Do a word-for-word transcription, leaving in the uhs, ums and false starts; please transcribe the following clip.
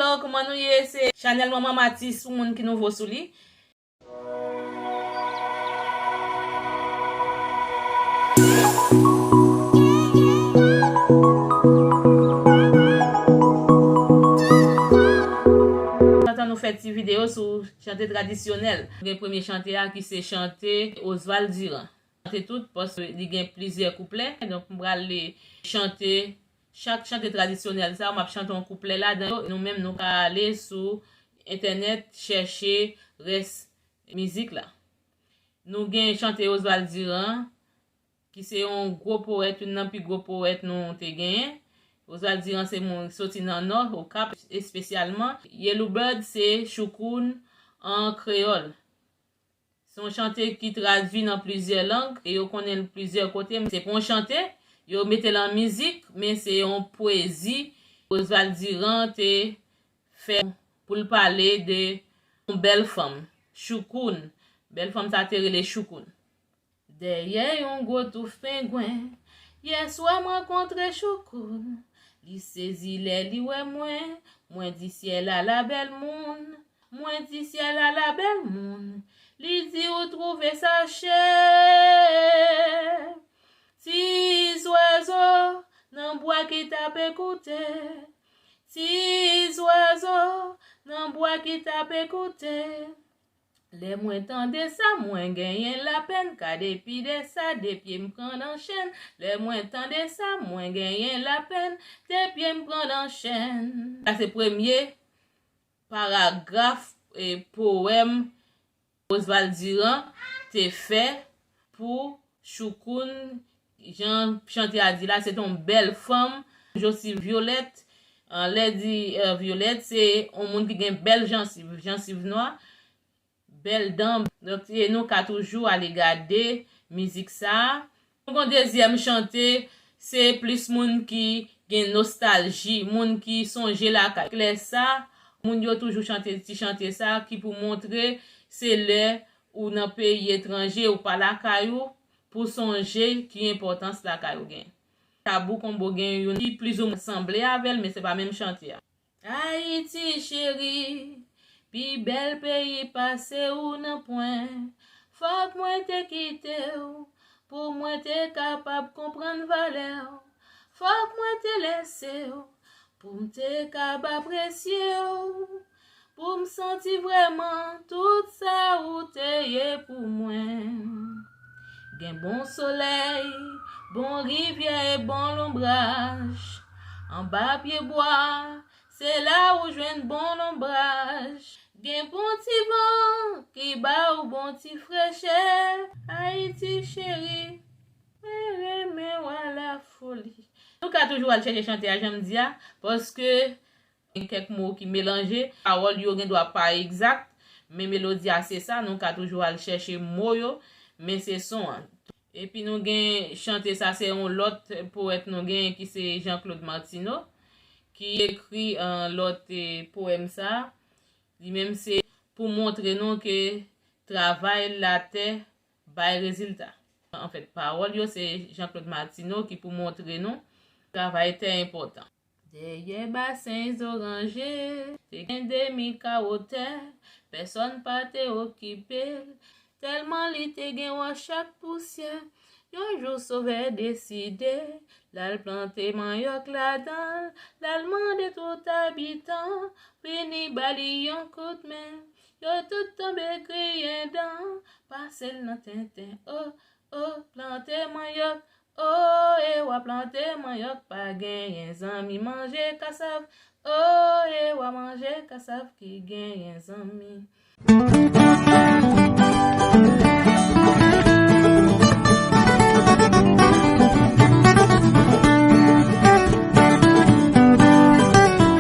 Hello, kòman nou ye? Se chanèl Manman Matis pou moun ki nouvo sou li. Kontan nou fè ti videyo sou chante tradisyonèl. Gen premye chante a ki se chante Oswald Durand. Chante tout, paske li gen plizyè kouplè. Donk, m pral chante chak chante tradisyonèl sa, m ap chante yon kouplè ladan yo. Nou menm, nou ka ale sou entènèt, chèche rès mizik la. Nou gen chante Oswald Durand, ki se yon gwo powèt, youn nan pi gwo powèt nou te genyen. Oswald Durand se moun soti nan Nò, Okap espesyalman. Yellow Bird se Choukoun an kreyòl. Se yon chante ki tradui nan plizyè lang e yo konnen l plizyè kote. Se pa yon chante, yo mete l an mizik, men se yon pwezi Oswald Durand te fè pou l pale de yon bèl fanm, Choukoun. Bèl fanm sa te rele Choukoun. Dèyè yon gwo touf pengwen, yèswa m rankontre Choukoun. Li sezi lè li wè mwen, mwen di syèl ala bèl moun, mwen di syèl ala bèl moun. Li di ou twouve sa chè. Ti zwazo nan bwa ki t ap ekoute, ti zwazo nan bwa ki t ap ekoute. Lè mwen tande sa, mwen genyen lapèn, ka depi de sa, de pye m pran nan chèn. Lè mwen tande sa, mwen genyen lapèn, de pye m pran nan chèn. Sa se premye paragraf e powèm Oswald Durand te fè pou Choukoun. Jan chante a di la, se te yon bèl fanm. Joseph Violette, lè di Violette, se yon moun ki gen bèl jansiv, jansiv nwa. Bèl dan. Donk, e nou ka toujou ale gade mizik sa a. Nou gen yon dezyèm chante, se plis moun ki gen nostalji, moun ki sonje lakay. Lè sa, moun yo toujou chante ti chante sa ki pou montre se lè ou nan peyi etranje, ou pa lakay ou, pou sonje ki enpòtans lakay ou gen. Tabou Konbo gen youn ki plizoumwen sanble avè l, men se pa menm chante a. Ayiti cheri, pi bèl peyi pase ou nan pwen. Fòk mwen te kite w pou mwen te kapab konprann valè w. Fòk mwen te lese w pou m te kab apresye w, pou m santi vrèman tout sa ou te ye pou mwen. Gen bon solèy, bon rivyè e bon lonbraj. Anba pye bwa, se la ou jwenn bon lonbraj. Gen bon ti van ki ba ou bon ti frechè. Ayiti cheri, mwen renmen w alafoli. Nou ka toujou al chèche chante a, jan m di a, paske gen kèk mo ki melanje, pawòl yo gen dwa pa egzak, men melodi a se sa, nou ka toujou al chèche mo yo, men se son an. Epi nou gen chante sa, se yon lòt powèt nou gen ki se Jean Claude Martineau, ki ekri yon lòt eh, powèm sa. Li menm se pou montre nou ke travay latè bay rezilta. Anfèt, pawòl yo se Jean Claude Martineau ki pou montre nou travay tè enpòtan. Dèyè basen zoranje, te gen demi kawo tè, pèsòn pa te okipe l, tèlman li te gen wòch ak pousyè. Yon jou Sovè deside, l al plante manyòk ladan l, l al mande tout abitan, vini ba li yon kout men. Yo tout tonbe griyen dan, pase l nan tenten, o, o, plante manyòk, o, e w a plante manyòk, pa genyen zanmi, manje kasav, o, e w a manje kasav ki genyen zanmi.